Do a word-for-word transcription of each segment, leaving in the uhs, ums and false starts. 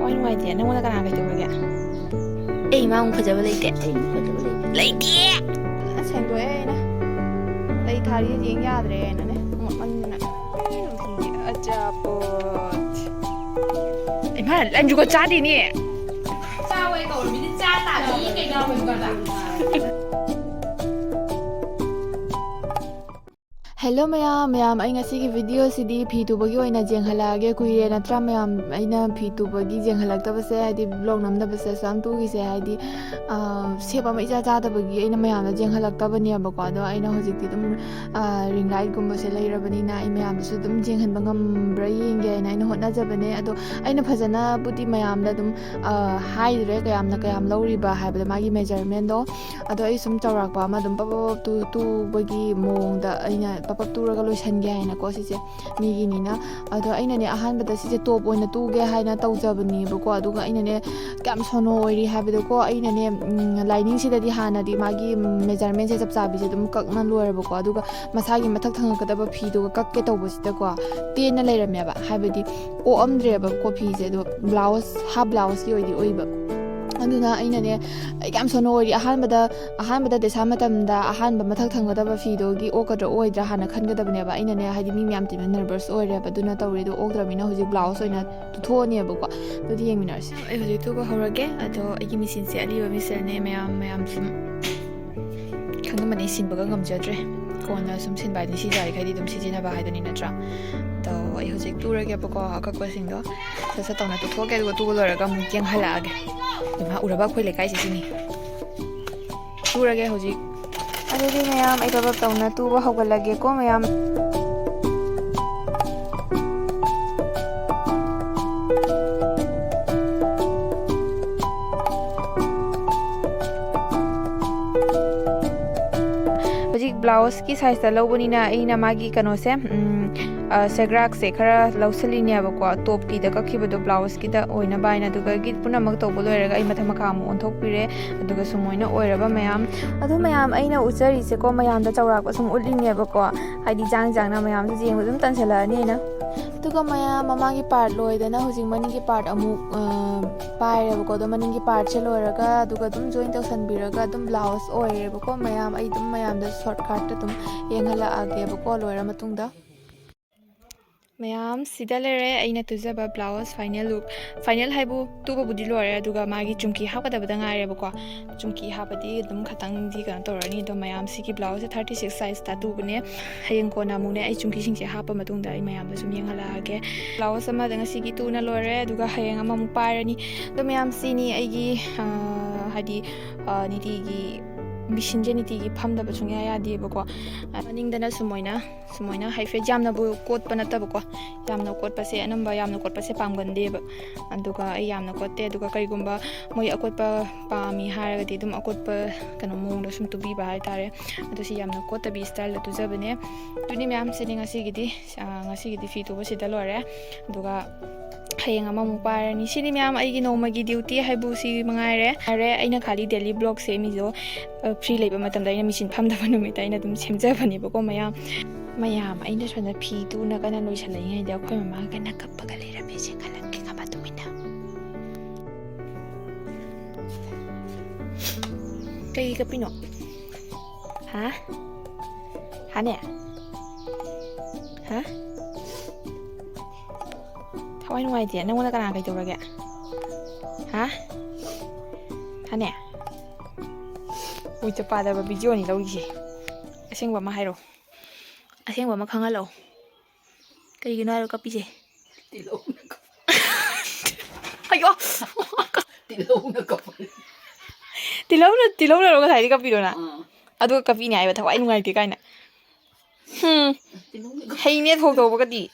ꯍꯣꯏ, ꯅꯨꯡꯉꯥꯏꯇꯦ꯫ ꯅꯪꯉꯣꯟꯗ ꯀꯅꯥ ꯀꯩꯗꯧꯔꯒꯦ? ꯑꯩ ꯏꯃꯥ ꯑꯃꯨꯛ ꯐꯖꯕ ꯂꯩꯇꯦ꯫ ꯑꯩ ꯑꯃꯨꯛ ꯐꯖꯕ ꯂꯩꯇꯦ꯫ ꯂꯩꯇꯦ! ꯁꯦꯡꯗꯣꯛꯑꯦ ꯑꯩꯅ꯫ ꯂꯩ ꯊꯥꯔꯤ ꯌꯦꯡ ꯌꯥꯗ꯭ꯔꯦꯅꯅꯦ꯫ ꯃꯣꯠꯃꯟꯗꯅ꯫ ꯑꯆꯥꯄꯣꯠ꯫ ꯏꯃꯥ, ꯂꯟꯖꯨꯒ ꯆꯥꯗꯦꯅꯦ꯫ ꯆꯥꯎꯋꯦ ꯀꯧꯔꯃꯤꯅ ꯆꯥ ꯇꯥꯕꯤ ꯀꯩꯗꯧꯔꯝꯃꯤꯕ? ꯍꯦꯜꯂꯣ ꯃꯌꯥꯝ, ꯃꯌꯥꯝ, ꯑꯩ ꯉꯁꯤꯒꯤ ꯚꯤꯗꯤꯑꯣꯁꯤꯗꯤ ꯐꯤ ꯇꯨꯕꯒꯤ ꯑꯣꯏꯅ ꯌꯦꯡꯍꯜꯂꯛꯑꯒꯦ꯫ ꯀꯨꯏꯔꯦ ꯅꯠꯇ꯭ꯔꯥ ꯃꯌꯥꯝ, ꯑꯩꯅ ꯐꯤ ꯇꯨꯕꯒꯤ ꯌꯦꯡꯍꯜꯂꯛꯇꯕꯁꯦ, ꯍꯥꯏꯗꯤ ꯕ꯭ꯂꯣꯒ ꯅꯝꯗꯕꯁꯦ, ꯑꯁꯨꯛ ꯌꯥꯝ ꯇꯨꯈꯤꯁꯦ, ꯍꯥꯏꯗꯤ, ꯑ, ꯁꯦꯞ ꯑꯃ ꯏꯆꯥ ꯆꯥꯗꯕꯒꯤ ꯑꯩꯅ ꯃꯌꯥꯝꯗ ꯌꯦꯡꯍꯜꯂꯛꯇꯕꯅꯦꯕꯀꯣ꯫ ꯑꯗꯣ ꯑꯩꯅ ꯍꯧꯖꯤꯛꯇꯤ ꯑꯗꯨꯝ, ꯑ, ꯔꯤꯡ ꯂꯥꯏꯠꯀꯨꯝꯕꯁꯦ ꯂꯩꯔꯕꯅꯤꯅ ꯑꯩ ꯃꯌꯥꯝꯗꯁꯨ ꯑꯗꯨꯝ ꯌꯦꯡꯍꯟꯕ ꯉꯝꯕ꯭ꯔꯥ ꯌꯦꯡꯒꯦ ꯍꯥꯏꯅ ꯑꯩꯅ ꯍꯣꯠꯅꯖꯕꯅꯦ꯫ ꯑꯗꯣ ꯑꯩꯅ ꯐꯖꯅꯕꯨꯗꯤ ꯃꯌꯥꯝꯗ ꯑꯗꯨꯝ, ꯑ, ꯍꯥꯏꯗ꯭ꯔꯦ ꯀꯌꯥꯝꯅ ꯀꯌꯥꯝ ꯂꯧꯔꯤꯕ ꯍꯥꯏꯕꯗꯣ, ꯃꯥꯒꯤ ꯃꯦꯖꯔꯃꯦꯟꯗꯣ꯫ ꯑꯗꯣ ꯑꯩ ꯁꯨꯝ ꯆꯥꯎꯔꯥꯛꯄ ꯑꯃ ꯑꯗꯨꯝ ꯄꯞ ꯄꯞ ꯄꯞ ꯇꯨ-, ꯇꯨꯕꯒꯤ ꯃꯑꯣꯡꯗ ꯑꯩꯅ ꯄꯞ ꯄꯞ ꯇꯨꯔꯒ ꯂꯣꯏꯁꯟꯒꯦ ꯍꯥꯏꯅꯀꯣ, ꯁꯤꯁꯦ ꯃꯤꯒꯤꯅꯤꯅ꯫ ꯑꯗꯣ ꯑꯩꯅꯅꯦ, ꯑꯍꯥꯟꯕꯗ ꯁꯤꯁꯦ ꯇꯣꯞ ꯑꯣꯏꯅ ꯇꯨꯒꯦ ꯍꯥꯏꯅ ꯇꯧꯖꯕꯅꯦꯕꯀꯣ꯫ ꯑꯗꯨꯒ ꯑꯩꯅꯅꯦ, ꯀꯌꯥꯝ ꯁꯣꯅꯣ ꯑꯣꯏꯔꯤ ꯍꯥꯏꯕꯗꯀꯣ, ꯑꯩꯅꯅꯦ, ꯎꯝ, ꯂꯥꯏꯅꯤꯡꯁꯤꯗꯗꯤ ꯍꯥꯟꯅꯗꯤ ꯃꯥꯒꯤ, ꯎꯝ, ꯃꯦꯖꯔꯃꯦꯟꯁꯦ ꯆꯞ ꯆꯥꯕꯤꯁꯦ ꯑꯗꯨꯝ ꯀꯛꯅ ꯂꯣꯏꯔꯕꯀꯣ꯫ ꯑꯗꯨꯒ ꯃꯁꯥꯒꯤ ꯃꯊꯛ ꯊꯪꯉꯛꯀꯗꯕ ꯐꯤꯗꯨꯒ ꯀꯛꯀꯦ ꯇꯧꯕꯁꯤꯗꯀꯣ, ꯇꯦꯟꯅ ꯂꯩꯔꯝꯃꯦꯕ, ꯍꯥꯏꯕꯗꯤ ꯀꯣꯛꯑꯝꯗ꯭ꯔꯦꯕ ꯀꯣ ꯐꯤꯁꯦ꯫ ꯑꯗꯣ ꯕ꯭ꯂꯥꯎꯁ, ꯍꯥꯐ ꯕ꯭ꯂꯥꯎꯁꯀꯤ ꯑꯣꯏꯗꯤ ꯑꯣꯏꯕ꯫ ꯑꯗꯨꯅ ꯑꯩꯅꯅꯦ, ꯑꯩ ꯌꯥꯝ ꯁꯣꯟꯅ ꯑꯣꯏꯔꯤ꯫ ꯑꯍꯥꯟꯕꯗ, ꯑꯍꯥꯟꯕꯗ ꯗꯦꯁꯥ ꯃꯇꯝꯗ ꯑꯍꯥꯟꯕ ꯃꯊꯛ ꯊꯪꯒꯗꯕ ꯐꯤꯗꯨꯒꯤ ꯑꯣꯛꯀꯗ꯭ꯔꯥ ꯑꯣꯏꯗ꯭ꯔꯥ ꯍꯥꯟꯅ ꯈꯟꯒꯗꯕꯅꯦꯕ꯫ ꯑꯩꯅꯅꯦ, ꯍꯥꯏꯗꯤ ꯃꯤ ꯃꯌꯥꯝ ꯇꯤꯟꯅ ꯅꯔꯚꯁ ꯑꯣꯏꯔꯦꯕ꯫ ꯑꯗꯨꯅ ꯇꯧꯔꯦ꯫ ꯑꯗꯣ ꯑꯣꯛꯇ꯭ꯔꯕꯅꯤꯅ ꯍꯧꯖꯤꯛ ꯕ꯭ꯂꯥꯎꯁ ꯑꯣꯏꯅ ꯇꯨꯊꯣꯛꯑꯅꯦꯕꯀꯣ꯫ ꯑꯗꯨꯗꯤ ꯌꯦꯡꯃꯤꯟꯅꯔꯁꯤ꯫ ꯑꯩ ꯍꯧꯖꯤꯛ ꯇꯨꯕ ꯍꯧꯔꯒꯦ꯫ ꯑꯗꯣ ꯑꯩꯒꯤ ꯃꯦꯆꯤꯟꯁꯦ ꯑꯔꯤꯕ ꯃꯦꯆꯤꯟꯅꯦ, ꯃꯌꯥꯝ, ꯃꯌꯥꯝ ꯁꯨꯝ ꯈꯪꯉꯝꯃꯅꯤ, ꯁꯤꯟꯕꯒ ꯉꯝꯖꯗ꯭ꯔꯦ꯫ ꯀꯣꯟꯅ ꯁꯨꯝ ꯁꯤꯟꯕ ꯍꯥꯏꯗꯨꯅꯤ, ꯁꯤ ꯌꯥꯔꯤꯈꯩꯗꯤ ꯑꯗꯨꯝ ꯁꯤꯖꯤꯟꯅꯕ ꯍꯥꯏꯗꯨꯅꯤ, ꯅꯠꯇ꯭ꯔꯥ? ꯑꯗꯣ ꯑꯩ ꯍꯧꯖꯤꯛ ꯇꯨꯔꯒꯦꯕꯀꯣ, ꯑꯀꯛꯄꯁꯤꯡꯗꯣ ꯁꯠ ꯁꯠ ꯇꯧꯅ ꯇꯨꯊꯣꯛꯀꯦ, ꯑꯗꯨꯒ ꯇꯨꯕ ꯂꯣꯏꯔꯒ ꯑꯃꯨꯛ ꯌꯦꯡꯍꯜꯂꯛꯑꯒꯦ꯫ ꯏꯃꯥ, ꯎꯔꯕ? ꯑꯩꯈꯣꯏ ꯂꯩꯀꯥꯏꯁꯦ ꯁꯤꯅꯤ꯫ ꯇꯨꯔꯒꯦ ꯍꯧꯖꯤꯛ꯫ ꯑꯗꯨꯗꯤ ꯃꯌꯥꯝ, ꯑꯩ ꯄꯞ ꯄꯞ ꯇꯧꯅ ꯇꯨꯕ ꯍꯧꯒꯠꯂꯒꯦꯀꯣ ꯃꯌꯥꯝ꯫ ꯍꯧꯖꯤꯛ ꯕ꯭ꯂꯥꯎꯁꯀꯤ ꯁꯥꯏꯖꯇ ꯂꯧꯕꯅꯤꯅ ꯑꯩꯅ ꯃꯥꯒꯤ ꯀꯩꯅꯣꯁꯦ, ꯎꯝ, ꯑ, ꯁꯦꯒ꯭ꯔꯥꯛꯁꯦ ꯈꯔ ꯂꯧꯁꯤꯜꯂꯤꯅꯦꯕꯀꯣ, ꯇꯣꯞꯀꯤꯗ ꯀꯛꯈꯤꯕꯗꯣ ꯕ꯭ꯂꯥꯎꯁꯀꯤꯗ ꯑꯣꯏꯅꯕ ꯍꯥꯏꯅ꯫ ꯑꯗꯨꯒ ꯒꯤꯠ ꯄꯨꯝꯅꯃꯛ ꯇꯧꯕ ꯂꯣꯏꯔꯒ ꯑꯩ ꯃꯊꯛ ꯃꯈꯥ ꯑꯃꯨꯛ ꯑꯣꯟꯊꯣꯛꯄꯤꯔꯦ꯫ ꯑꯗꯨꯒ ꯁꯨꯃꯥꯏꯅ ꯑꯣꯏꯔꯕ ꯃꯌꯥꯝ꯫ ꯑꯗꯣ ꯃꯌꯥꯝ, ꯑꯩꯅ ꯎꯠꯆꯔꯤꯁꯦꯀꯣ, ꯃꯌꯥꯝꯗ ꯆꯥꯎꯔꯥꯛꯄ ꯁꯨꯝ ꯎꯠꯂꯤꯅꯦꯕꯀꯣ, ꯍꯥꯏꯗꯤ ꯆꯥꯡ ꯆꯥꯡꯅ ꯃꯌꯥꯝꯁꯨ ꯌꯦꯡꯕ ꯑꯗꯨꯝ ꯇꯟꯁꯤꯜꯂꯛꯑꯅꯤ ꯑꯩꯅ꯫ ꯑꯗꯨꯒ ꯃꯌꯥꯝ ꯃꯃꯥꯡꯒꯤ ꯄꯥꯔꯠ ꯂꯣꯏꯗꯅ ꯍꯧꯖꯤꯛ ꯃꯅꯤꯡꯒꯤ ꯄꯥꯔꯠ ꯑꯃꯨꯛ, ꯑ, ꯄꯥꯏꯔꯦꯕꯀꯣ꯫ ꯑꯗꯣ ꯃꯅꯤꯡꯒꯤ ꯄꯥꯔꯠꯁꯦ ꯂꯣꯏꯔꯒ ꯑꯗꯨꯒ ꯑꯗꯨꯝ ꯖꯣꯏꯟ ꯇꯧꯁꯟꯕꯤꯔꯒ ꯑꯗꯨꯝ ꯕ꯭ꯂꯥꯎꯁ ꯑꯣꯏꯔꯦꯕꯀꯣ꯫ ꯃꯌꯥꯝ ꯑꯩ ꯑꯗꯨꯝ ꯃꯌꯥꯝꯗ ꯁꯣꯔꯠꯀꯠꯇ ꯑꯗꯨꯝ ꯌꯦꯡꯍꯜꯂꯛꯑꯒꯦꯕꯀꯣ ꯂꯣꯏꯔ ꯃꯇꯨꯡꯗ꯫ ꯃꯌꯥꯝ ꯁꯤꯗ ꯂꯩꯔꯦ ꯑꯩꯅ ꯇꯨꯖꯕ ꯕ꯭ꯂꯥꯎꯁ ꯐꯥꯏꯅꯦꯜ ꯂꯨꯛ꯫ ꯐꯥꯏꯅꯦꯜ ꯍꯥꯏꯕꯨ ꯇꯨꯕꯕꯨꯗꯤ ꯂꯣꯏꯔꯦ, ꯑꯗꯨꯒ ꯃꯥꯒꯤ ꯆꯨꯝꯀꯤ ꯍꯥꯞꯀꯗꯕꯗ ꯉꯥꯏꯔꯦꯕꯀꯣ꯫ ꯆꯨꯝꯀꯤ ꯍꯥꯞꯄꯗꯤ ꯑꯗꯨꯝ ꯈꯇꯪꯗꯤ ꯀꯩꯅꯣ ꯇꯧꯔꯅꯤ꯫ ꯑꯗꯣ ꯃꯌꯥꯝ ꯁꯤꯒꯤ ꯕ꯭ꯂꯥꯎꯁꯁꯦ thirty six sizeꯇ ꯇꯨꯕꯅꯦ꯫ ꯍꯌꯦꯡ ꯀꯣꯟꯅ ꯑꯃꯨꯛꯅꯦ ꯑꯩ ꯆꯨꯝꯀꯤꯁꯤꯡꯁꯦ ꯍꯥꯞꯄ ꯃꯇꯨꯡꯗ ꯑꯩ ꯃꯌꯥꯝꯗ ꯁꯨꯝ ꯌꯦꯡꯍꯜꯂꯛꯑꯒꯦ꯫ ꯕ꯭ꯂꯥꯎꯁ ꯑꯃꯗ ꯉꯁꯤꯒꯤ ꯇꯨꯅ ꯂꯣꯏꯔꯦ, ꯑꯗꯨꯒ ꯍꯌꯦꯡ ꯑꯃꯃꯨꯛ ꯄꯥꯏꯔꯅꯤ꯫ ꯑꯗꯣ ꯃꯌꯥꯝ ꯁꯤꯅꯤ ꯑꯩꯒꯤ, ꯑ, ꯍꯥꯏꯗꯤ, ꯑ, ꯅꯤꯇꯤꯒꯤ, ꯃꯦꯆꯤꯟꯁꯦ ꯅꯤꯇꯤꯒꯤ ꯐꯝꯗꯕ ꯁꯨꯡꯌꯥ ꯌꯥꯗꯦꯕꯀꯣ꯫ ꯃꯅꯤꯡꯗꯅ ꯁꯨꯃꯥꯏꯅ, ꯁꯨꯃꯥꯏꯅ ꯍꯥꯏꯐꯦꯠ ꯌꯥꯝꯅꯕꯨ ꯀꯣꯠꯄ ꯅꯠꯇꯕꯀꯣ꯫ ꯌꯥꯝꯅ ꯀꯣꯠꯄꯁꯦ, ꯑꯅꯝꯕ ꯌꯥꯝꯅ ꯀꯣꯠꯄꯁꯦ ꯄꯥꯝꯒꯟꯗꯦꯕ꯫ ꯑꯗꯨꯒ ꯑꯩ ꯌꯥꯝꯅ ꯀꯣꯠꯇꯦ꯫ ꯑꯗꯨꯒ ꯀꯔꯤꯒꯨꯝꯕ ꯃꯣꯏ ꯑꯀꯣꯠꯄ ꯄꯥꯝꯃꯤ ꯍꯥꯏꯔꯒꯗꯤ ꯑꯗꯨꯝ ꯑꯀꯣꯠꯄ ꯀꯩꯅꯣ ꯃꯑꯣꯡꯗ ꯁꯨꯝ ꯇꯨꯕꯤꯕ ꯍꯥꯏꯇꯥꯔꯦ꯫ ꯑꯗꯣ ꯁꯤ ꯌꯥꯝꯅ ꯀꯣꯠꯇꯕꯤ ꯏꯁꯇꯥꯏꯜꯗ ꯇꯨꯖꯕꯅꯦ꯫ ꯑꯗꯨꯅꯤ ꯃꯌꯥꯝꯁꯤꯅꯤ ꯉꯁꯤꯒꯤꯗꯤ, ꯑ, ꯉꯁꯤꯒꯤꯗꯤ ꯐꯤ ꯇꯨꯕꯁꯤꯗ ꯂꯣꯏꯔꯦ꯫ ꯑꯗꯨꯒ ꯍꯌꯦꯡ ꯑꯃꯃꯨꯛ ꯄꯥꯏꯔꯅꯤ꯫ ꯁꯤꯅꯤ ꯃꯌꯥꯝ ꯑꯩꯒꯤ ꯅꯣꯡꯃꯒꯤ ꯗ꯭ꯌꯨꯇꯤ ꯍꯥꯏꯕꯨ ꯁꯤ ꯃꯉꯥꯏꯔꯦ꯫ ꯌꯥꯔꯦ, ꯑꯩꯅ ꯈꯥꯂꯤ ꯗꯦꯂꯤ ꯕ꯭ꯂꯣꯛ ꯁꯦꯝꯃꯤꯗꯣ, ꯑ, ꯐ꯭ꯔꯤ ꯂꯩꯕ ꯃꯇꯝꯗ ꯑꯩꯅ ꯃꯦꯆꯤꯟ ꯐꯝꯗꯕ ꯅꯨꯃꯤꯠꯇ ꯑꯩꯅ ꯑꯗꯨꯝ ꯁꯦꯝꯖꯕꯅꯦꯕꯀꯣ ꯃꯌꯥꯝ꯫ ꯃꯌꯥꯝ, ꯑꯩꯅ ꯁꯣꯝꯗ ꯐꯤ ꯇꯨꯅ ꯀꯟꯅ ꯂꯣꯏꯁꯜꯂꯛꯏꯉꯩꯗ ꯑꯩꯈꯣꯏ ꯃꯃꯥ ꯀꯟꯅ ꯀꯞꯄꯒ ꯂꯩꯔꯝꯃꯦ꯫ ꯁꯦ ꯈꯜꯂꯛꯀꯦ ꯀꯃꯥꯏ ꯇꯨꯃꯤꯟꯅ꯫ ꯀꯩ ꯀꯞꯄꯤꯅꯣ? ꯍꯥ? ꯍꯥꯅꯦ? ꯍꯥ? ꯊꯋꯥꯏ ꯅꯨꯡꯉꯥꯏꯇꯦ꯫ ꯅꯪꯉꯣꯟꯗ ꯀꯅꯥ ꯀꯩꯗꯧꯔꯒꯦ? ꯍꯥ? ꯍꯥꯅꯦ? ꯑꯣꯏꯇ ꯄꯥꯗꯕ ꯚꯤꯗꯤꯑꯣꯅꯤ ꯂꯧꯔꯤꯁꯦ꯫ ꯑꯁꯦꯡꯕ ꯑꯃ ꯍꯥꯏꯔꯣ꯫ ꯑꯁꯦꯡꯕ ꯑꯃ ꯈꯪꯍꯜꯂꯛꯑꯣ꯫ ꯀꯩꯒꯤꯅꯣ ꯍꯥꯏꯔꯣ ꯀꯞꯄꯤꯁꯦ? ꯇꯤꯜꯍꯧꯅ ꯀꯞ-, ꯑꯌꯣ! ꯇꯤꯜꯍꯧꯅ ꯀꯞꯄ꯫ ꯇꯤꯜꯍꯧꯅ, ꯇꯤꯜꯍꯧꯅꯔꯣ ꯉꯁꯥꯏꯗꯤ ꯀꯞꯄꯤꯗꯣꯅ? ꯑꯥ꯫ ꯑꯗꯨꯒ ꯀꯞꯄꯤꯅꯦ ꯍꯥꯏꯕ, ꯊꯋꯥꯏ ꯅꯨꯡꯉꯥꯏꯇꯦ ꯀꯥꯏꯅ꯫ ꯍꯨꯝ꯫ ꯇꯤꯜꯍꯧꯅ ꯀꯞ-, ꯍꯩꯅꯦ ꯊꯣꯛ ꯇꯧꯕꯒꯗꯤ꯫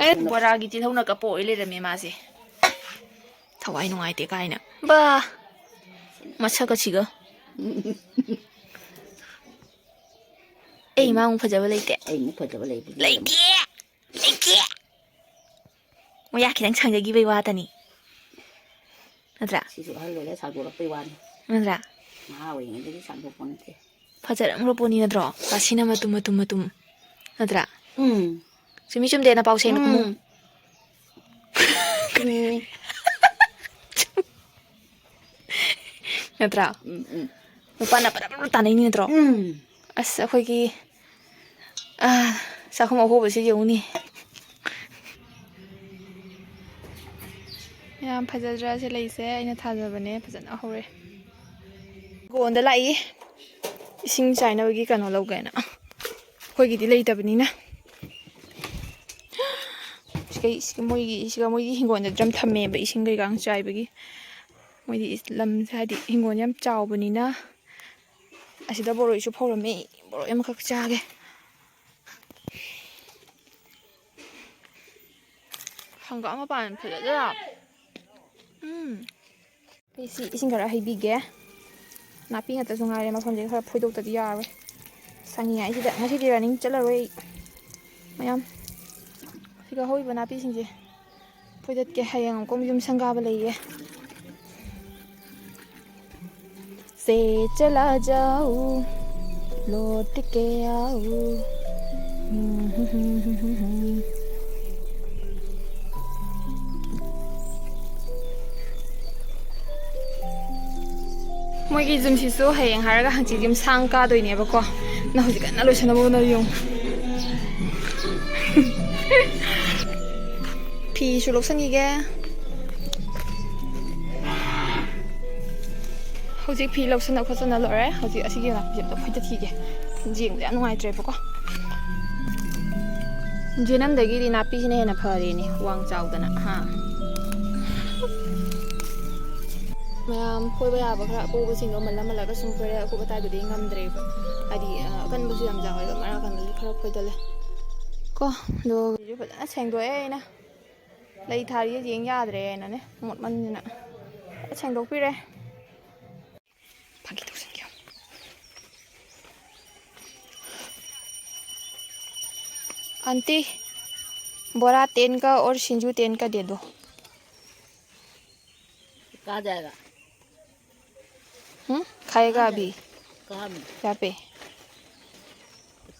ꯑꯦ, ꯕꯣꯔꯥꯒꯤ ꯇꯤꯜꯍꯧꯅ ꯀꯞꯄ ꯑꯣꯏ ꯂꯩꯔꯝꯃꯦ ꯃꯥꯁꯦ꯫ ꯊꯋꯥꯏ ꯅꯨꯡꯉꯥꯏꯇꯦ ꯀꯥꯏꯅ꯫ ꯕꯥ! ꯃꯁꯛ ꯑꯁꯤꯒ꯫ ꯑꯩ ꯏꯃꯥꯃꯨꯛ ꯐꯖꯕ ꯂꯩꯇꯦ꯫ ꯑꯩꯃꯨꯛ ꯐꯖꯕ ꯂꯩꯕꯗꯤ ꯂꯩꯇꯦ! ꯂꯩꯇꯦ! ꯃꯌꯥ ꯈꯤꯇꯪ ꯁꯥꯡꯖꯈꯤꯕꯩ ꯋꯥꯇꯅꯤ꯫ ꯅꯠꯇ꯭ꯔꯥ? ꯁꯤꯁꯨ ꯑꯍꯜ ꯑꯣꯏꯔꯦ ꯁꯥꯡꯗꯣꯔꯛꯄꯩ ꯋꯥꯅꯤ꯫ ꯅꯠꯇ꯭ꯔꯥ? ꯅꯍꯥ ꯑꯣꯏꯔꯤꯉꯩꯗꯗꯤ ꯁꯥꯡꯗꯣꯛꯄ ꯅꯠꯇꯦ꯫ ꯐꯖꯔꯝꯈ꯭ꯔ ꯄꯣꯠꯅꯤ ꯅꯠꯇ꯭ꯔꯣ? ꯔꯥꯁꯤꯅ ꯃꯇꯨꯝ, ꯃꯇꯨꯝ, ꯃꯇꯨꯝ꯫ ꯅꯠꯇ꯭ꯔꯥ? ꯎꯝ꯫ ꯆꯨꯝꯃꯤ ꯆꯨꯝꯗꯦ ꯅꯄꯥꯎ ꯁꯦꯡꯅ ꯈꯨꯝꯃꯨ꯫ ꯎꯝ꯫ ꯆꯨꯝꯃꯤ꯫ ꯅꯠꯇ꯭ꯔꯥ? ꯎꯝ, ꯎꯝ꯫ ꯅꯨꯄꯥꯅ ꯄꯔꯞ ꯄꯔꯞ ꯇꯥꯟꯅꯩꯅꯤ ꯅꯠꯇ꯭ꯔꯣ? ꯎꯝ꯫ ꯑꯁ, ꯑꯩꯈꯣꯏꯒꯤ, ꯑꯥ, ꯆꯥꯛꯈꯨꯝ ꯑꯍꯣꯕꯁꯤ ꯌꯦꯡꯉꯨꯅꯦ꯫ ꯌꯥꯝ ꯐꯖꯗ꯭ꯔꯥ ꯁꯤ ꯂꯩꯁꯦ? ꯑꯩꯅ ꯊꯥꯖꯕꯅꯦ, ꯐꯖꯅ ꯍꯧꯔꯦ꯫ ꯒꯣꯟꯗ ꯂꯥꯛꯏ, ꯏꯁꯤꯡ ꯆꯥꯏꯅꯕꯒꯤ ꯀꯩꯅꯣ ꯂꯧꯒꯦꯅ꯫ ꯑꯩꯈꯣꯏꯒꯤꯗꯤ ꯂꯩꯇꯕꯅꯤꯅ꯫ ꯁꯤꯒ, ꯁꯤꯒ ꯃꯣꯏꯒꯤ, ꯁꯤꯒ ꯃꯣꯏꯒꯤ ꯍꯤꯡꯒꯣꯜꯗ ꯗ꯭ꯔꯝ ꯊꯝꯃꯦꯕ, ꯏꯁꯤꯡ ꯀꯩꯀꯥ ꯆꯥꯏꯕꯒꯤ꯫ ꯃꯣꯏꯗꯤ ꯏꯁ-, ꯂꯝꯁꯦ ꯍꯥꯏꯗꯤ ꯍꯤꯡꯒꯣꯜ ꯌꯥꯝ ꯆꯥꯎꯕꯅꯤꯅ꯫ ꯑꯁꯤꯗ ꯕꯣꯔꯣꯏꯁꯨ ꯐꯧꯔꯝꯃꯤ, ꯕꯣꯔꯣꯏ ꯑꯃꯈꯛ ꯆꯥꯒꯦ꯫ ꯍꯪꯒꯥꯝ ꯃꯄꯥꯟ ꯐꯖꯗ꯭ꯔꯥ? ꯎꯝ꯫ ꯑꯩ ꯁꯤ ꯏꯁꯤꯡ ꯈꯔ ꯍꯩꯕꯤꯒꯦ꯫ ꯅꯥꯄꯤ ꯉꯥꯛꯇꯁꯨ ꯉꯥꯏꯔꯦ, ꯃꯐꯝꯁꯦ ꯈꯔ ꯐꯣꯏꯗꯣꯛꯇꯗꯤ ꯌꯥꯔꯣꯏ꯫ ꯁꯪꯉꯤꯉꯩꯁꯤꯗ꯫ ꯉꯁꯤꯗꯤ running ꯆꯠꯂꯔꯣꯏ ꯑꯩ꯫ ꯃꯌꯥꯝ ꯁꯤꯒ ꯍꯧꯔꯤꯕ ꯅꯥꯄꯤꯁꯤꯡꯁꯦ ꯐꯣꯏꯗꯠꯀꯦ꯫ ꯍꯌꯦꯡ ꯑꯃꯨꯛꯀ ꯌꯨꯝ ꯁꯪꯒꯥꯕ ꯂꯩꯌꯦ꯫ से चला जाऊं, लौट के आऊं। ꯃꯣꯏꯒꯤ ꯌꯨꯝꯁꯤꯁꯨ ꯍꯌꯦꯡ ꯍꯥꯏꯔꯒ ꯍꯪꯆꯤꯠ ꯌꯨꯝ ꯁꯥꯡ ꯀꯥꯗꯣꯏꯅꯦꯕꯀꯣ꯫ ꯅꯪ ꯍꯧꯖꯤꯛ ꯀꯟꯅ ꯂꯣꯏꯁꯟꯅꯕ ꯍꯣꯠꯅꯕ ꯌꯦꯡꯉꯨ꯫ ꯐꯤꯁꯨ ꯂꯧꯁꯟꯈꯤꯒꯦ꯫ ꯍꯧꯖꯤꯛ ꯐꯤ ꯂꯧꯁꯟꯅ ꯈꯣꯠꯆꯟꯅ ꯂꯣꯏꯔꯦ꯫ ꯍꯧꯖꯤꯛ ꯑꯁꯤꯒꯤ ꯅꯥꯄꯤꯁꯦ ꯑꯝꯇ ꯐꯣꯏꯗꯠꯈꯤꯒꯦ꯫ ꯌꯦꯡꯕꯗ ꯌꯥꯝ ꯅꯨꯡꯉꯥꯏꯇ꯭ꯔꯦꯕꯀꯣ꯫ ꯌꯦꯅꯝꯗꯒꯤꯗꯤ ꯅꯥꯄꯤꯁꯤꯅ ꯍꯦꯟꯅ ꯐꯔꯦꯅꯦ, ꯋꯥꯡ ꯆꯥꯎꯗꯅ, ꯍꯥ? ꯃꯌꯥꯝ ꯐꯣꯏꯕ ꯌꯥꯕ ꯈꯔ ꯑꯄꯧꯕꯁꯤꯡꯗꯣ ꯃꯜꯂ ꯃꯜꯂꯒ ꯁꯨꯝ ꯐꯣꯏꯔꯦ꯫ ꯑꯀꯨꯞ ꯑꯇꯥꯏꯗꯨꯗꯤ ꯉꯝꯗ꯭ꯔꯦꯕ꯫ ꯍꯥꯏꯗꯤ, ꯑ, ꯑꯀꯟꯕꯁꯨ ꯌꯥꯝ ꯆꯥꯎꯋꯦꯕ, ꯃꯔꯛ ꯑꯀꯟꯕꯁꯨ ꯈꯔ ꯐꯣꯏꯗꯠꯂꯦ꯫ ꯀꯣ, ꯑꯗꯣ ꯐꯖꯅ ꯁꯦꯡꯗꯣꯛꯑꯦ ꯑꯩꯅ꯫ ꯂꯩ ꯊꯥꯔꯤꯁꯦ ꯌꯦꯡ ꯌꯥꯗ꯭ꯔꯦꯅꯅꯦ, ꯃꯣꯠꯃꯟꯗꯅ꯫ ꯐꯖꯅ ꯁꯦꯡꯗꯣꯛꯄꯤꯔꯦ꯫ ꯐꯥꯒꯤ ꯇꯧꯁꯟꯒꯦ꯫ आंटी, बोरा तीन का और सिंजू तीन का दे दो। कहाँ जाएगा? हम्म, खाएगा अभी। कहाँ में? यहाँ पे।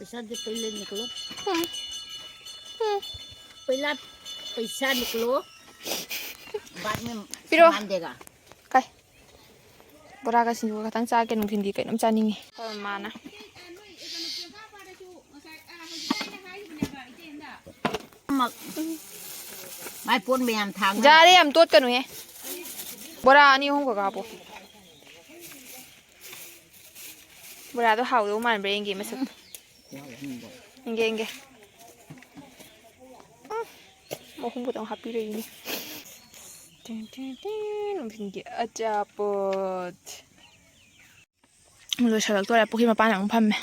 पैसा दे, पहले निकलो। हम्म। हम्म। पहला पैसा निकलो, बाद में पिरो। सामान देगा। ꯀꯥꯏ? ꯕꯣꯔꯥꯒ ꯁꯤꯡꯖꯨꯒ ꯈꯛꯇꯪ ꯆꯥꯒꯦ, ꯅꯨꯡꯊꯤꯟꯒꯤ ꯀꯩꯅꯣꯝ ꯆꯥꯅꯤꯡꯉꯤ꯫ ꯑꯩꯈꯣꯏ ꯃꯃꯥꯅ꯫ ꯃꯥꯏ ꯄꯣꯠ ꯃꯌꯥꯝ ꯊꯥꯡꯉ ꯌꯥꯔꯦ, ꯌꯥꯝ ꯇꯣꯠꯀꯅꯨꯍꯦ꯫ ꯕꯣꯔꯥ ꯑꯅꯤ ꯑꯍꯨꯝꯈꯛ ꯍꯥꯞꯄꯣ꯫ ꯕꯣꯔꯥꯗꯣ ꯍꯥꯎꯗꯧ ꯃꯥꯟꯕ꯭ꯔꯥ ꯌꯦꯡꯒꯦ ꯃꯁꯛꯇꯣ꯫ ꯌꯦꯡꯒꯦ, ꯌꯦꯡꯒꯦ꯫ ꯎꯝ, ꯃꯍꯨꯝ ꯈꯛꯇꯪ ꯍꯥꯞꯄꯤꯔꯛꯏꯅꯦ꯫ ꯇꯤꯟ, ꯇꯤꯟ, ꯇꯤꯟ, ꯅꯨꯡꯊꯤꯟꯒꯤ ꯑꯆꯥꯄꯣꯠ꯫ ꯂꯣꯏꯁꯤꯜꯂꯛꯇꯣꯔꯦ꯫ ꯄꯨꯈ꯭ꯔꯤ ꯃꯄꯥꯟꯗ ꯑꯃꯨꯛ ꯐꯝꯃꯦ꯫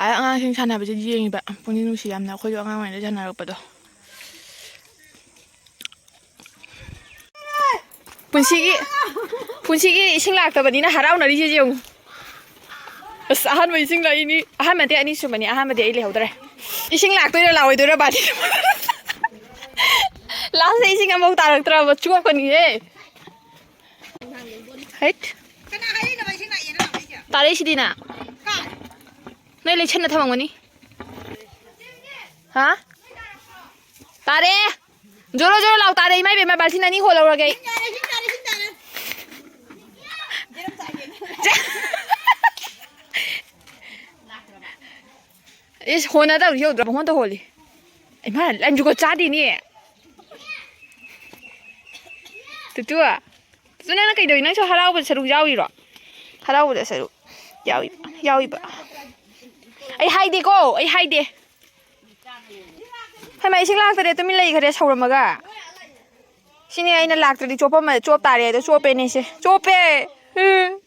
ꯑꯥ, ꯑꯉꯥꯡꯁꯤꯡ ꯁꯥꯟꯅꯕꯁꯦ ꯌꯦꯡꯉꯤꯕ꯫ ꯄꯨꯛꯅꯤꯡ ꯅꯨꯡꯁꯤ ꯌꯥꯝꯅ, ꯑꯩꯈꯣꯏꯁꯨ ꯑꯉꯥꯡ ꯑꯣꯏꯔꯤꯉꯩꯗ ꯁꯥꯟꯅꯔꯛꯄꯗꯣ꯫ ꯄꯨꯟꯁꯤꯒꯤ, ꯄꯨꯟꯁꯤꯒꯤ ꯏꯁꯤꯡ ꯂꯥꯛꯇꯕꯅꯤꯅ ꯍꯔꯥꯎꯅꯔꯤꯁꯦ ꯌꯦꯡꯉꯨ꯫ ꯑꯁ, ꯑꯍꯥꯟꯕ ꯏꯁꯤꯡ ꯂꯥꯛꯏꯅꯤ꯫ ꯑꯍꯥꯟꯕ ꯅꯠꯇꯦ, ꯑꯅꯤꯁꯨꯕꯅꯤ꯫ ꯑꯍꯥꯟꯕꯗꯤ ꯑꯩ ꯂꯩꯍꯧꯗ꯭ꯔꯦ꯫ ꯏꯁꯤꯡ ꯂꯥꯛꯇꯣꯏꯔꯥ ꯂꯥꯛꯑꯣꯏꯗꯣꯏꯔꯥ ꯕꯥꯇꯤꯟ꯫ ꯂꯥꯁꯇ ꯏꯁꯤꯡ ꯑꯃꯐꯥꯎ ꯇꯥꯔꯛꯇ꯭ꯔꯕ, ꯆꯣꯞꯀꯅꯤꯍꯦ꯫ ꯍꯩꯠ꯫ ꯀꯅꯥ ꯍꯥꯏꯔꯤꯅꯣ ꯏꯁꯤꯡ ꯂꯥꯛꯑꯦꯅ ꯂꯥꯛꯑꯣꯏꯁꯦ? ꯇꯥꯔꯛꯏꯁꯤꯗꯤꯅ꯫ ꯀꯥꯏ? ꯅꯣꯏ ꯂꯩꯁꯟꯅ ꯊꯝꯃꯝꯒꯅꯤ꯫ ꯍꯥ? ꯇꯥꯔꯦ꯫ ꯖꯣꯔꯣ ꯖꯣꯔꯣ ꯂꯥꯎ ꯇꯥꯔꯦ, ꯏꯃꯥ ꯏꯕꯦꯝꯃ, ꯕꯥꯜꯇꯤꯟ ꯑꯅꯤ ꯍꯣꯜꯍꯧꯔꯒꯦ ꯑꯩ꯫ ꯏꯁꯤꯡ ꯇꯥꯔꯦ, ꯏꯁꯤꯡ ꯇꯥꯔꯦ, ꯏꯁꯤꯡ ꯇꯥꯔꯦ꯫ ꯏꯁ, ꯍꯣꯟꯅꯗꯕ ꯌꯧꯗ꯭ꯔꯕ ꯍꯣꯟꯗ ꯍꯣꯜꯂꯤ꯫ ꯏꯃꯥ, ꯂꯟꯖꯨꯒ ꯆꯥꯗꯦꯅꯦ꯫ ꯇꯨꯇꯨ꯫ ꯇꯨꯇꯨ, ꯅꯪꯅ ꯀꯩꯗꯧꯔꯤ? ꯅꯪꯁꯨ ꯍꯔꯥꯎꯕꯗ ꯁꯔꯨꯛ ꯌꯥꯎꯔꯤꯔꯣ? ꯍꯔꯥꯎꯕꯗ ꯁꯔꯨꯛ ꯌꯥꯎꯏ-, ꯌꯥꯎꯏꯕ꯫ ꯑꯩ ꯍꯥꯏꯗꯦꯀꯣ, ꯑꯩ ꯍꯥꯏꯗꯦ꯫ ꯍꯩꯃꯥ, ꯏꯁꯤꯡ ꯂꯥꯛꯇꯔꯦ, ꯇꯨꯃꯤꯟ ꯂꯩꯈꯔꯦ ꯁꯧꯔꯝꯃꯒ꯫ ꯁꯤꯅꯦ ꯑꯩꯅ ꯂꯥꯛꯇ꯭ꯔꯗꯤ ꯆꯣꯞꯄꯝꯃ-, ꯆꯣꯞ ꯇꯥꯔꯦ ꯑꯗꯣ, ꯆꯣꯞꯄꯦꯅꯦ ꯁꯦ, ꯆꯣꯞꯄꯦ꯫ ꯎꯝ꯫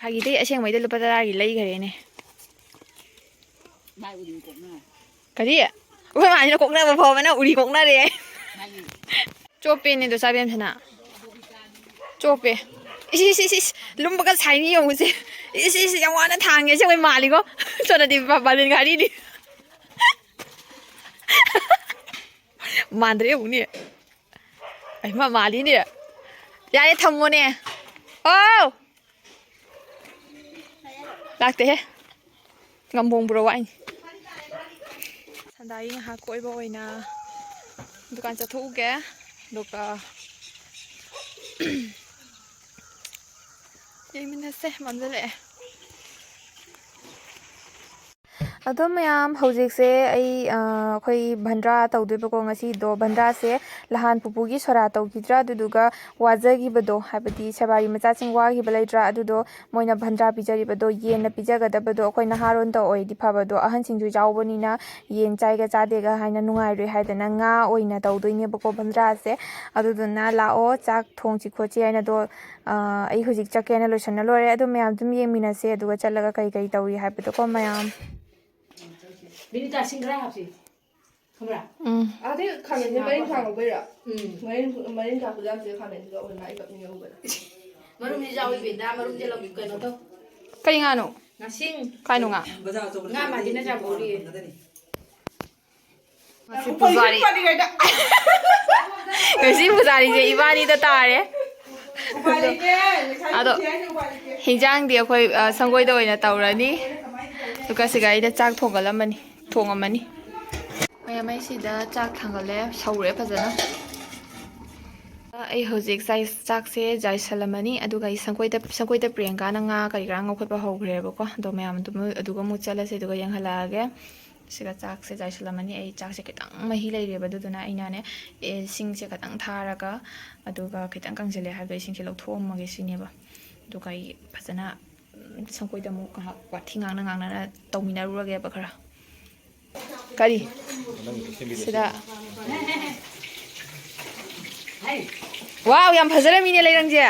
ꯐꯥꯒꯤꯗꯩ ꯑꯁꯦꯡꯕꯩꯗ ꯂꯨꯄꯥ ꯇꯔꯥꯒꯤ ꯂꯩꯈꯔꯦꯅꯦ꯫ ꯀꯔꯤ? ꯑꯩꯈꯣꯏ ꯃꯥꯁꯤꯅ ꯀꯣꯛꯅꯕ ꯐꯥꯎꯕꯅ ꯎꯔꯤ ꯀꯣꯛꯅꯔꯦ꯫ ꯆꯣꯞꯄꯦꯅꯦ ꯑꯗꯣ ꯆꯥꯕꯦꯝꯁꯅ꯫ ꯆꯣꯞꯄꯦ꯫ ꯏꯁ, ꯏꯁ, ꯏꯁ, ꯏꯁ, ꯂꯨꯝꯕꯒ ꯁꯥꯏꯅꯤ ꯌꯦꯡꯉꯨꯁꯦ꯫ ꯏꯁ, ꯏꯁ, ꯌꯥꯝ ꯋꯥꯅ ꯊꯥꯡꯉꯦ꯫ ꯑꯁꯦꯡꯕꯩ ꯃꯥꯜꯂꯤꯀꯣ꯫ ꯁꯣꯅꯗꯤ ꯕꯥ-, ꯕꯥꯂꯦꯟ ꯘꯥꯔꯤꯅꯤ꯫ ꯃꯥꯟꯗ꯭ꯔꯦ ꯌꯦꯡꯉꯨꯅꯦ꯫ ꯑꯩ ꯃꯥ ꯃꯥꯜꯂꯤꯅꯦ꯫ ꯌꯥꯔꯦ, ꯊꯝꯃꯣꯅꯦ꯫ ꯑꯣ! ꯂꯥꯛꯇꯦꯍꯦ꯫ ꯉꯝꯕꯣꯡ ꯄꯨꯔꯛꯑꯣ ꯍꯥꯏꯅꯤ꯫ ꯁꯟꯗꯥꯏ ꯉꯥꯏꯍꯥꯛ ꯀꯣꯏꯕ ꯑꯣꯏꯅ ꯗꯨꯀꯥꯟ ꯆꯠꯊꯣꯛꯎꯒꯦ, ꯑꯗꯨꯒ ꯌꯦꯡꯃꯤꯟꯅꯁꯦ꯫ ꯃꯝꯁꯤꯜꯂꯛꯑꯦ꯫ ꯑꯗꯣ ꯃꯌꯥꯝ, ꯍꯧꯖꯤꯛꯁꯦ ꯑꯩ, ꯑ, ꯑꯩꯈꯣꯏ ꯚꯟꯗ꯭ꯔꯥ ꯇꯧꯗꯣꯏꯕꯀꯣ ꯉꯁꯤꯗꯣ꯫ ꯚꯟꯗ꯭ꯔꯥꯁꯦ ꯅꯍꯥꯟ ꯄꯨꯄꯨꯒꯤ ꯁꯣꯔꯥ ꯇꯧꯈꯤꯗ꯭ꯔꯥ, ꯑꯗꯨꯗꯨꯒ ꯋꯥꯖꯈꯤꯕꯗꯣ, ꯍꯥꯏꯕꯗꯤ ꯁꯦꯕꯥꯔꯤ ꯃꯆꯥꯁꯤꯡ ꯋꯥꯈꯤꯕ ꯂꯩꯇ꯭ꯔꯥ, ꯑꯗꯨꯗꯣ ꯃꯣꯏꯅ ꯚꯟꯗ꯭ꯔꯥ ꯄꯤꯖꯔꯤꯕꯗꯣ, ꯌꯦꯟꯅ ꯄꯤꯖꯒꯗꯕꯗꯣ ꯑꯩꯈꯣꯏ ꯅꯍꯥꯔꯣꯟꯗ ꯑꯣꯏꯔꯗꯤ ꯐꯕꯗꯣ, ꯑꯍꯟꯁꯤꯡꯁꯨ ꯌꯥꯎꯕꯅꯤꯅ ꯌꯦꯟ ꯆꯥꯏꯒ ꯆꯥꯗꯦꯒ ꯍꯥꯏꯅ ꯅꯨꯡꯉꯥꯏꯔꯣꯏ ꯍꯥꯏꯗꯅ ꯉꯥ ꯑꯣꯏꯅ ꯇꯧꯗꯣꯏꯅꯦꯕꯀꯣ ꯚꯟꯗ꯭ꯔꯥꯁꯦ꯫ ꯑꯗꯨꯗꯨꯅ ꯂꯥꯛꯑꯣ, ꯆꯥꯛ ꯊꯣꯡꯁꯤ ꯈꯣꯠꯁꯤ ꯍꯥꯏꯅꯗꯣ, ꯑ, ꯑꯩ ꯍꯧꯖꯤꯛ ꯆꯠꯀꯦꯅ ꯂꯣꯏꯁꯟꯅ ꯂꯣꯏꯔꯦ꯫ ꯑꯗꯨ ꯃꯌꯥꯝ ꯑꯗꯨꯝ ꯌꯦꯡꯃꯤꯟꯅꯁꯦ, ꯑꯗꯨꯒ ꯆꯠꯂꯒ ꯀꯩ ꯀꯩ ꯇꯧꯔꯤ ꯍꯥꯏꯕꯗꯣꯀꯣ ꯃꯌꯥꯝ꯫ ꯕꯤꯅꯤꯇꯥ, ꯁꯤꯡ ꯈꯔ ꯍꯥꯞꯁꯤ꯫ ꯈꯪꯕ꯭ꯔꯥ? ꯎꯝ꯫ ꯑꯗꯩ ꯈꯥꯃꯦꯟꯁꯦ ꯃꯔꯤꯡꯈꯥ ꯉꯧꯕꯩꯔꯣ? ꯎꯝ꯫ ꯃꯔꯤꯡ-, ꯃꯔꯤꯡꯈꯥ ꯈꯨꯌꯥꯝꯁꯦ ꯈꯥꯃꯦꯟꯁꯤꯒ ꯑꯣꯏꯅ ꯑꯩ ꯀꯞꯅꯤꯡꯉꯦ ꯎꯕꯗ꯫ ꯃꯔꯨꯝꯁꯤ ꯌꯥꯎꯏ ꯕꯤꯟꯗꯥ, ꯃꯔꯨꯝꯁꯦ ꯂꯧ-, ꯀꯩꯅꯣ ꯇꯧ꯫ ꯀꯩ ꯉꯥꯅꯣ? ꯉꯥꯁꯤꯡ꯫ ꯀꯥꯏꯅꯣ ꯉꯥ? ꯉꯥ ꯃꯥꯗꯤꯅ ꯆꯥꯕ ꯎꯔꯤꯌꯦ꯫ ꯉꯁꯤ ꯄꯨꯖꯥꯔꯤ꯫ ꯉꯁꯤ ꯄꯨꯖꯥꯔꯤꯁꯦ ꯏꯕꯥꯅꯤꯗ ꯇꯥꯔꯦ꯫ ꯎꯄꯥꯏ ꯂꯩꯇꯦ, ꯂꯩꯁꯥꯕꯤ ꯑꯗꯣ ꯄꯨꯟꯁꯤ ꯍꯥꯏꯁꯦ ꯎꯄꯥꯏ ꯂꯩꯇꯦ꯫ ꯍꯤꯟꯖꯥꯡꯗꯤ ꯑꯩꯈꯣꯏ, ꯑ, ꯁꯪꯒꯣꯏꯗ ꯑꯣꯏꯅ ꯇꯧꯔꯅꯤ꯫ ꯑꯗꯨꯒ ꯁꯤꯒ ꯑꯩꯅ ꯆꯥꯛ ꯊꯣꯡꯒꯠꯂꯝꯃꯅꯤ, ꯊꯣꯡꯉꯝꯃꯅꯤ꯫ ꯃꯌꯥꯝ, ꯑꯩ ꯁꯤꯗ ꯆꯥꯛ ꯊꯥꯡꯒꯠꯂꯦ, ꯁꯧꯔꯦ ꯐꯖꯅ꯫ ꯑꯩ ꯍꯧꯖꯤꯛ ꯆꯥꯏ-, ꯆꯥꯛꯁꯦ ꯆꯥꯏꯁꯜꯂꯝꯃꯅꯤ, ꯑꯗꯨꯒ ꯑꯩ ꯁꯪꯒꯣꯏꯗ, ꯁꯪꯒꯣꯏꯗ ꯄ꯭ꯔꯤꯌꯥꯡꯀꯥꯅ ꯉꯥ ꯀꯔꯤ ꯀꯔꯥ ꯉꯧꯈꯠꯄ ꯍꯧꯈ꯭ꯔꯦꯕꯀꯣ꯫ ꯑꯗꯣ ꯃꯌꯥꯝ ꯑꯗꯨꯝ, ꯑꯗꯨꯒ ꯑꯃꯨꯛ ꯆꯠꯂꯁꯦ, ꯑꯗꯨꯒ ꯌꯦꯡꯍꯜꯂꯛꯑꯒꯦ꯫ ꯁꯤꯒ ꯆꯥꯛꯁꯦ ꯆꯥꯏꯁꯜꯂꯝꯃꯅꯤ꯫ ꯑꯩ ꯆꯥꯛꯁꯦ ꯈꯤꯇꯪ ꯃꯍꯤ ꯂꯩꯔꯤꯕ, ꯑꯗꯨꯗꯨꯅ ꯑꯩꯅꯅꯦ, ꯑꯦ, ꯁꯤꯡꯁꯦ ꯈꯤꯇꯪ ꯊꯥꯔꯒ, ꯑꯗꯨꯒ ꯈꯤꯇꯪ ꯀꯪꯁꯤꯜꯂꯦ ꯍꯥꯏꯕꯗꯣ ꯏꯁꯤꯡꯁꯦ ꯂꯧꯊꯣꯛꯑꯝꯃꯒꯦ ꯁꯤꯅꯦꯕ꯫ ꯑꯗꯨꯒ ꯑꯩ ꯐꯖꯅ, ꯎꯝ, ꯁꯪꯒꯣꯏꯗ ꯑꯃꯨꯛ ꯉꯥꯏꯍꯥꯛ ꯋꯥꯊꯤ ꯉꯥꯡꯅ ꯉꯥꯡꯅꯅ ꯇꯧꯃꯤꯟꯅꯔꯨꯔꯒꯦꯕ ꯈꯔ꯫ ꯀꯔꯤ? ꯁꯤꯗ꯫ ꯋꯥꯎ, ꯌꯥꯝ ꯐꯖꯔꯝꯃꯤꯅꯦ ꯂꯩꯔꯪꯁꯦ꯫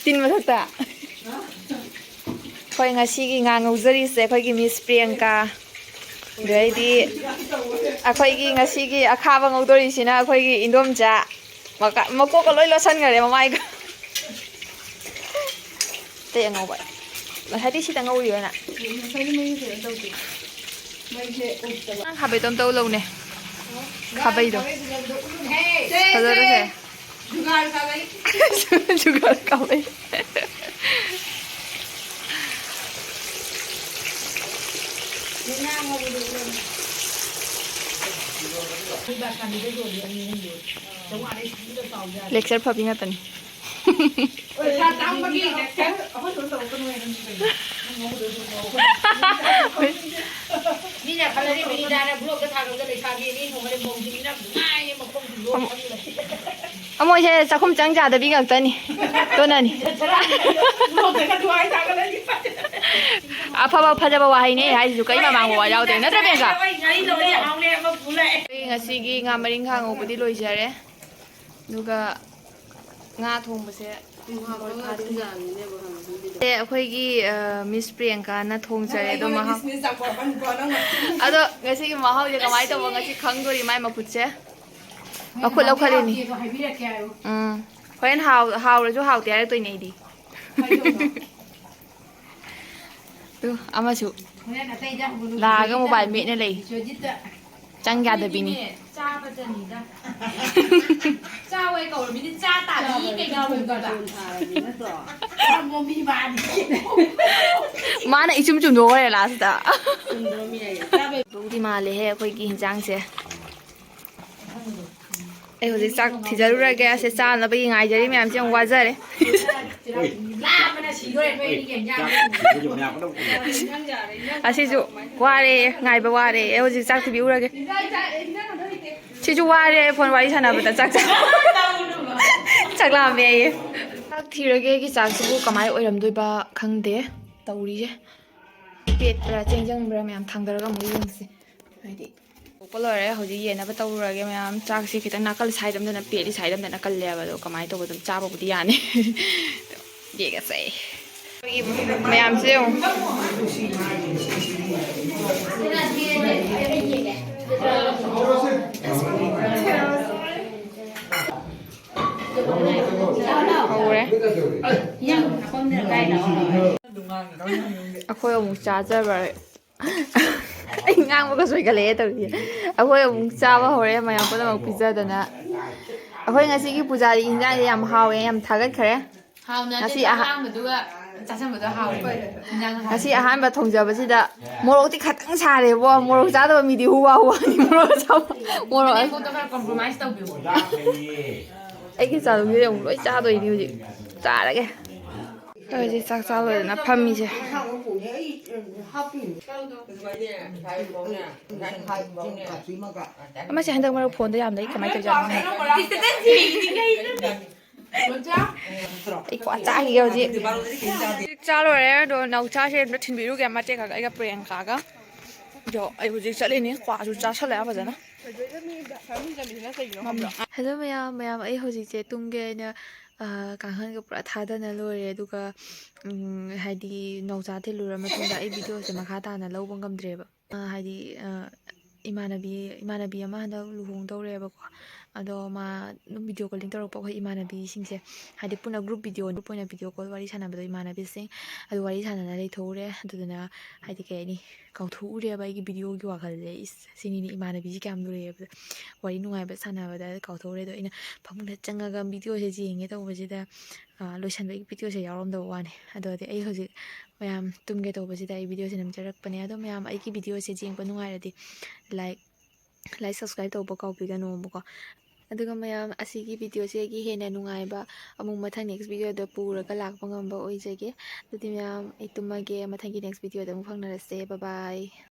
ꯇꯤꯟ ꯃꯊꯛꯇ꯫ ꯑꯩꯈꯣꯏ ꯉꯁꯤꯒꯤ ꯉꯥ ꯉꯧꯖꯔꯤꯁꯦ ꯑꯩꯈꯣꯏꯒꯤ ꯃꯤꯁ ꯄ꯭ꯔꯤꯌꯥꯡꯀꯥ꯫ ꯑꯗꯩꯗꯤ ꯑꯩꯈꯣꯏꯒꯤ ꯉꯁꯤꯒꯤ ꯑꯈꯥꯕ ꯉꯧꯗꯣꯔꯤꯁꯤꯅ ꯑꯩꯈꯣꯏꯒꯤ ꯏꯟꯗꯣꯝꯆꯥ꯫ ꯃꯀ-, ꯃꯀꯣꯛꯀ ꯂꯣꯏ ꯂꯣꯠꯁꯟꯈꯔꯦ ꯃꯃꯥꯏꯒ꯫ ꯑꯇꯩ ꯑꯉꯧꯕ꯫ ꯉꯁꯥꯏꯗꯤ ꯁꯤꯗ ꯉꯧꯔꯤꯕ ꯅꯪ? ꯉꯁꯥꯏꯗꯤ ꯃꯩ ꯀꯩꯅꯣ ꯇꯧꯗꯦ꯫ ꯃꯩꯁꯦ ꯎꯠꯇꯕ꯫ ꯅꯪ ꯈꯥꯕꯩꯗꯣ ꯑꯝꯇ ꯎꯠꯂꯧꯅꯦ꯫ ꯈꯥꯕꯩꯗꯣ꯫ ꯁꯦ, ꯐꯖꯔꯦ꯫ ꯁꯦ꯫ ꯖꯨꯒꯥꯔ ꯈꯥꯕꯩ꯫ ꯖꯨꯒꯥꯔ ꯈꯥꯕꯩ꯫ ꯂꯦꯛꯆꯔ ꯐꯕꯤ ꯉꯥꯛꯇꯅꯤ꯫ ꯄꯩꯁꯥ ꯇꯥꯡꯕꯒꯤ ꯂꯦꯛꯆꯔ꯫ ꯃꯤꯅ ꯈꯜꯂꯗꯤ ꯃꯤꯅꯤꯗꯥꯅ ꯕ꯭ꯂꯣꯛꯇ ꯊꯥꯡꯒꯠꯂꯒ ꯂꯩꯁꯥꯕꯤ ꯑꯅꯤ ꯊꯣꯡꯕꯗ ꯃꯧꯁꯤꯡꯁꯤꯅ ꯅꯨꯡꯉꯥꯏꯌꯦ ꯃꯈꯣꯡꯁꯤꯡꯗꯣ ꯈꯜꯂꯒ꯫ ꯃꯣꯏꯁꯦ ꯆꯥꯛꯈꯨꯝ ꯆꯪ ꯆꯥꯗꯕꯤ ꯉꯥꯛꯇꯅꯤ꯫ ꯇꯣꯅꯅꯤ꯫ ꯕ꯭ꯂꯣꯛꯇꯒ ꯊꯨꯋꯥꯏ ꯊꯥꯒꯠꯂꯗꯤ ꯐꯖꯅ꯫ ꯑꯐꯕ ꯐꯖꯕ ꯋꯥꯍꯩꯅꯦ ꯑꯩ ꯍꯥꯏꯁꯤꯁꯨ, ꯀꯔꯤ ꯃꯃꯥꯡ ꯃꯋꯥ ꯌꯥꯎꯗꯦ, ꯅꯠꯇ꯭ꯔ ꯄ꯭ꯔꯤꯌꯥꯡꯀꯥ? ꯑꯩ ꯉꯥꯔꯤ ꯂꯧꯔꯦ, ꯍꯥꯎꯅꯦ ꯑꯃ ꯄꯨ ꯂꯥꯛꯑꯦ꯫ ꯑꯩ ꯉꯁꯤꯒꯤ ꯉꯥ ꯃꯔꯤꯡꯈꯥ ꯉꯧꯕꯗꯤ ꯂꯣꯏꯖꯔꯦ, ꯑꯗꯨꯒ ꯉꯥ ꯊꯣꯡꯕꯁꯦ ꯁꯦ ꯑꯩꯈꯣꯏꯒꯤ, ꯑ, ꯃꯤꯁ ꯄ꯭ꯔꯤꯌꯥꯡꯀꯥꯅ ꯊꯣꯡꯖꯔꯦ, ꯑꯗꯣ ꯃꯍꯥꯎ, ꯑꯗꯣ ꯉꯁꯤꯒꯤ ꯃꯍꯥꯎꯁꯦ ꯀꯃꯥꯏꯅ ꯇꯧꯕ ꯉꯁꯤ ꯈꯪꯗꯣꯔꯤ ꯃꯥꯏ ꯃꯈꯨꯠꯁꯦ꯫ ꯃꯈꯨꯠ ꯂꯧꯈꯠꯂꯤꯅꯤ꯫ ꯎꯝ꯫ ꯍꯣꯔꯦꯟ ꯍꯥꯎ-, ꯍꯥꯎꯔꯁꯨ ꯍꯥꯎꯇꯦ ꯍꯥꯏꯔꯛꯇꯣꯏꯅꯦ ꯑꯩꯗꯤ꯫ ꯇꯨ, ꯑꯃꯁꯨ ꯍꯣꯔꯦꯟ ꯑꯇꯩꯗ ꯍꯪꯉꯨꯅꯨ, ꯂꯥꯛꯑꯒ ꯃꯣꯕꯥꯏꯜ ꯃꯦꯠꯅ ꯂꯩ꯫ ꯕꯤꯁ꯭ꯋꯖꯤꯠꯇ꯫ ꯆꯪ ꯌꯥꯗꯕꯤꯅꯤ꯫ ꯑꯩꯈꯣꯏꯗꯤꯅꯦ, ꯆꯥꯕꯗꯅꯤꯗ꯫ ꯆꯥꯎ ꯍꯥꯏ ꯀꯧꯔꯃꯤꯅ ꯆꯥ ꯇꯥꯕꯤ ꯀꯩꯗꯧꯔꯕ? ꯃꯥꯅ ꯏꯆꯨꯝ ꯆꯨꯝꯗꯣꯛꯈ꯭ꯔꯦ ꯂꯥꯁꯇ꯫ ꯆꯨꯝꯗ꯭ꯔꯣ ꯃꯤ ꯍꯥꯏꯁꯦ? ꯆꯥꯕꯩ ꯗꯤ ꯃꯥꯜꯂꯦꯍꯦ ꯑꯩꯈꯣꯏꯒꯤ ꯍꯤꯟꯖꯥꯡꯁꯦ꯫ ꯑꯩ ꯍꯧꯖꯤꯛ ꯆꯥꯛ ꯊꯤꯖꯔꯨꯔꯒꯦ꯫ ꯑꯁꯦ ꯆꯥꯅꯕꯒꯤ ꯉꯥꯏꯖꯔꯤ ꯃꯌꯥꯝꯁꯦ ꯌꯥꯝ ꯋꯥꯖꯔꯦ꯫ ꯂꯥꯝꯕꯅ ꯁꯤꯗꯣꯔꯦ ꯑꯩꯈꯣꯏ ꯑꯅꯤꯒꯤ ꯍꯤꯟꯖꯥꯡ꯫ ꯑꯁꯤꯁꯨ ꯋꯥꯔꯦ, ꯉꯥꯏꯕ ꯋꯥꯔꯦ꯫ ꯑꯩ ꯍꯧꯖꯤꯛ ꯆꯥꯛ ꯊꯤꯕꯤꯎꯔꯒꯦ꯫ ꯁꯤꯁꯨ ꯋꯥꯔꯦ ꯐꯣꯟ ꯋꯥꯔꯤ ꯁꯥꯟꯅꯕꯗ꯫ ꯆꯥꯛ ꯆꯥ-, ꯆꯥꯛ ꯂꯥꯝꯃꯦ ꯑꯩ꯫ ꯆꯥꯛ ꯊꯤꯔꯒꯦꯒꯤ ꯆꯥꯛꯁꯤꯕꯨ ꯀꯃꯥꯏꯅ ꯑꯣꯏꯔꯝꯗꯣꯏꯕ ꯈꯪꯗꯦ ꯇꯧꯔꯤꯁꯦ꯫ ꯄꯦꯠꯄ꯭ꯔꯥ ꯆꯦꯡꯖꯪꯕ꯭ꯔꯥ ꯃꯌꯥꯝ ꯊꯥꯡꯗꯔꯒ ꯑꯃꯨꯛ ꯌꯦꯡꯁꯤ꯫ ꯍꯥꯏꯗꯤ ꯄꯣꯛꯄ ꯂꯣꯏꯔꯦ꯫ ꯍꯧꯖꯤꯛ ꯌꯦꯟꯅꯕ ꯇꯧꯔꯨꯔꯒꯦ ꯃꯌꯥꯝ꯫ ꯆꯥꯛꯁꯦ ꯈꯤꯇꯪ ꯅꯥꯀꯜ side ꯑꯝꯗꯅ ꯄꯦꯠꯂꯤ, side ꯑꯝꯗꯅ ꯀꯜꯂꯦꯕ꯫ ꯑꯗꯣ ꯀꯃꯥꯏꯅ ꯇꯧꯕ ꯑꯗꯨꯝ ꯆꯥꯕꯕꯨꯗꯤ ꯌꯥꯅꯤ꯫ ꯌꯦꯡꯉꯁꯦ꯫ ꯑꯩꯈꯣꯏꯒꯤ ꯃꯌꯥꯝꯁꯦ ꯌꯦꯡꯉꯨ꯫ ꯍꯧꯔꯦ꯫ ꯑꯩꯈꯣꯏ ꯑꯃꯨꯛ ꯆꯥꯖꯕ꯫ ꯑꯩ ꯉꯥꯡꯕꯒ ꯁꯣꯏꯒꯠꯂꯛꯑꯦ ꯇꯧꯔꯤꯁꯦ꯫ ꯑꯩꯈꯣꯏ ꯑꯃꯨꯛ ꯆꯥꯕ ꯍꯧꯔꯦ, ꯃꯌꯥꯝ ꯄꯨꯝꯅꯃꯛ ꯄꯤꯖꯗꯅ꯫ ꯑꯩꯈꯣꯏ ꯉꯁꯤꯒꯤ ꯄꯨꯖꯥꯔꯤ ꯏꯟꯖꯥꯡꯁꯦ ꯌꯥꯝ ꯍꯥꯎꯋꯦ, ꯌꯥꯝ ꯊꯥꯒꯠꯈ꯭ꯔꯦ꯫ ꯍꯥꯎꯅ ꯉꯁꯤ ꯆꯥꯛ ꯑꯍꯥ-, ꯂꯥꯝꯕꯗꯨꯒ꯫ ꯆꯥꯁꯟꯕꯗꯣ ꯍꯥꯎꯋꯦ꯫ ꯏꯟꯖꯥꯡ ꯍꯥꯎꯋꯦ꯫ ꯉꯁꯤ ꯑꯍꯥꯟꯕ ꯊꯣꯡꯖꯕꯁꯤꯗ ꯃꯣꯔꯣꯛꯇꯤ ꯈꯇꯪ ꯁꯥꯔꯦꯕꯣ꯫ ꯃꯣꯔꯣꯛ ꯆꯥꯗꯕ ꯃꯤꯗꯤ ꯍꯨꯋꯥ ꯍꯨꯋꯥꯅꯤ ꯃꯣꯔꯣꯛ ꯆꯥꯕ꯫ ꯃꯣꯔꯣꯛ ꯃꯣꯔꯣꯛꯇꯣ ꯈꯔ compromise ꯇꯧꯕꯤꯌꯨ꯫ ꯑꯩꯒꯤ ꯆꯥꯗꯣꯏꯁꯦ ꯑꯃꯨꯛ ꯂꯣꯏ ꯆꯥꯗꯣꯏꯅꯤ ꯍꯧꯖꯤꯛ꯫ ꯆꯥꯔꯒꯦ꯫ ꯑꯩꯈꯣꯏ ꯍꯧꯖꯤꯛ ꯆꯥꯛ ꯆꯥ ꯂꯣꯏꯗꯅ ꯐꯝꯃꯤꯁꯦ꯫ ꯑꯃꯁꯦ ꯍꯟꯗꯛ ꯃꯔꯛ ꯐꯣꯟꯗ ꯌꯥꯝ ꯂꯩ, ꯀꯃꯥꯏꯅ ꯇꯧꯔꯤꯖꯥꯠꯅꯣ ꯈꯪꯗꯦ꯫ ꯑꯩ ꯀ꯭ꯋꯥ ꯆꯥꯈꯤꯒꯦ ꯍꯧꯖꯤꯛ꯫ ꯆꯥ ꯂꯣꯏꯔꯦ, ꯑꯗꯣ ꯅꯥꯎꯆꯥꯁꯦ ꯑꯝꯇ ꯊꯤꯟꯕꯤꯔꯨꯒꯦ, ꯃꯇꯦꯛ ꯈꯛ ꯑꯩꯒ ꯄ꯭ꯔꯤꯌꯥꯡꯀꯥꯒ꯫ ꯑꯗꯣ ꯑꯩ ꯍꯧꯖꯤꯛ ꯆꯠꯂꯤꯅꯤ, ꯀ꯭ꯋꯥꯁꯨ ꯆꯥꯁꯜꯂꯛꯑꯦ ꯐꯖꯅ꯫ ꯍꯜꯂꯣ ꯃꯌꯥꯝ, ꯃꯌꯥꯝ, ꯑꯩ ꯍꯧꯖꯤꯛꯁꯦ ꯇꯨꯝꯒꯦ ꯍꯥꯏꯅ, ꯑ, ꯀꯥꯡꯈꯟꯒ ꯄꯨꯔꯥ ꯊꯥꯗꯅ ꯂꯣꯏꯔꯦ꯫ ꯑꯗꯨꯒ, ꯎꯝ, ꯍꯥꯏꯗꯤ ꯅꯥꯎꯆꯥ ꯊꯤꯜꯂꯨꯔ ꯃꯇꯨꯡꯗ ꯑꯩ ꯚꯤꯗꯤꯑꯣꯁꯦ ꯃꯈꯥ ꯇꯥꯅ ꯂꯧꯕ ꯉꯝꯗ꯭ꯔꯦꯕ꯫ ꯑ, ꯍꯥꯏꯗꯤ, ꯑ, ꯏꯃꯥꯟꯅꯕꯤ, ꯏꯃꯥꯟꯅꯕꯤ ꯑꯃ ꯍꯟꯗꯛ ꯂꯨꯍꯣꯡꯗꯧꯔꯦꯕꯀꯣ꯫ ꯑꯗꯣ ꯃꯥ ꯑꯗꯨꯝ ꯚꯤꯗꯤꯑꯣ ꯀꯣꯂꯤꯡ ꯇꯧꯔꯛꯄ, ꯑꯩꯈꯣꯏ ꯏꯃꯥꯟꯅꯕꯤꯁꯤꯡꯁꯦ, ꯍꯥꯏꯗꯤ ꯄꯨꯟꯅ group video, group ꯑꯣꯏꯅ video call ꯋꯥꯔꯤ ꯁꯥꯟꯅꯕꯗꯣ ꯏꯃꯥꯟꯅꯕꯤꯁꯤꯡ, ꯑꯗꯨ ꯋꯥꯔꯤ ꯁꯥꯟꯅꯅ ꯂꯩꯊꯣꯛꯎꯔꯦ꯫ ꯑꯗꯨꯗꯨꯅ ꯍꯥꯏꯗꯤ ꯀꯩ ꯍꯥꯏꯅꯤ, ꯀꯥꯎꯊꯣꯛꯎꯔꯦꯕ ꯑꯩꯒꯤ ꯚꯤꯗꯤꯑꯣꯒꯤ ꯋꯥꯈꯜꯁꯦ꯫ ꯏꯁ, ꯁꯤꯅꯤꯅꯦ ꯏꯃꯥꯟꯅꯕꯤꯁꯤ ꯀꯌꯥꯝ ꯂꯨꯔꯦꯕ, ꯋꯥꯔꯤ ꯅꯨꯡꯉꯥꯏꯕ ꯁꯥꯟꯅꯕꯗ ꯀꯥꯎꯊꯣꯛꯎꯔꯦ꯫ ꯑꯗꯣ ꯑꯩꯅ ꯐꯃꯨꯡꯗ ꯆꯪꯉꯒ ꯚꯤꯗꯤꯑꯣꯁꯦ ꯌꯦꯡꯒꯦ ꯇꯧꯕꯁꯤꯗ, ꯑ, ꯂꯣꯏꯁꯟꯕꯒꯤ ꯚꯤꯗꯤꯑꯣꯁꯦ ꯌꯥꯎꯔꯝꯗꯕ ꯋꯥꯅꯤ꯫ ꯑꯗꯨꯗꯤ ꯑꯩ ꯍꯧꯖꯤꯛ ꯃꯌꯥꯝ ꯇꯨꯝꯒꯦ ꯇꯧꯕꯁꯤꯗ ꯑꯩ ꯚꯤꯗꯤꯑꯣꯁꯦ ꯅꯝꯖꯔꯛꯄꯅꯦ꯫ ꯑꯗꯣ ꯃꯌꯥꯝ ꯑꯩꯒꯤ ꯚꯤꯗꯤꯑꯣꯁꯦ ꯌꯦꯡꯕ ꯅꯨꯡꯉꯥꯏꯔꯗꯤ like, like, subscribe ꯇꯧꯕ ꯀꯥꯎꯕꯤꯒꯅꯣꯕꯀꯣ꯫ ꯑꯗꯨꯒ ꯃꯌꯥꯝ ꯑꯁꯤꯒꯤ ꯚꯤꯗꯤꯑꯣꯁꯤꯗꯒꯤ ꯍꯦꯟꯅ ꯅꯨꯡꯉꯥꯏꯕ ꯑꯃꯨꯛ ꯃꯊꯪ next videoꯗ ꯄꯨꯔꯒ ꯂꯥꯛꯄ ꯉꯝꯕ ꯑꯣꯏꯖꯒꯦ꯫ ꯑꯗꯨꯗꯤ ꯃꯌꯥꯝ ꯑꯩ ꯇꯨꯝꯃꯒꯦ, ꯃꯊꯪꯒꯤ next videoꯗ ꯑꯃꯨꯛ ꯐꯪꯅꯔꯁꯦ꯫ Bye bye꯫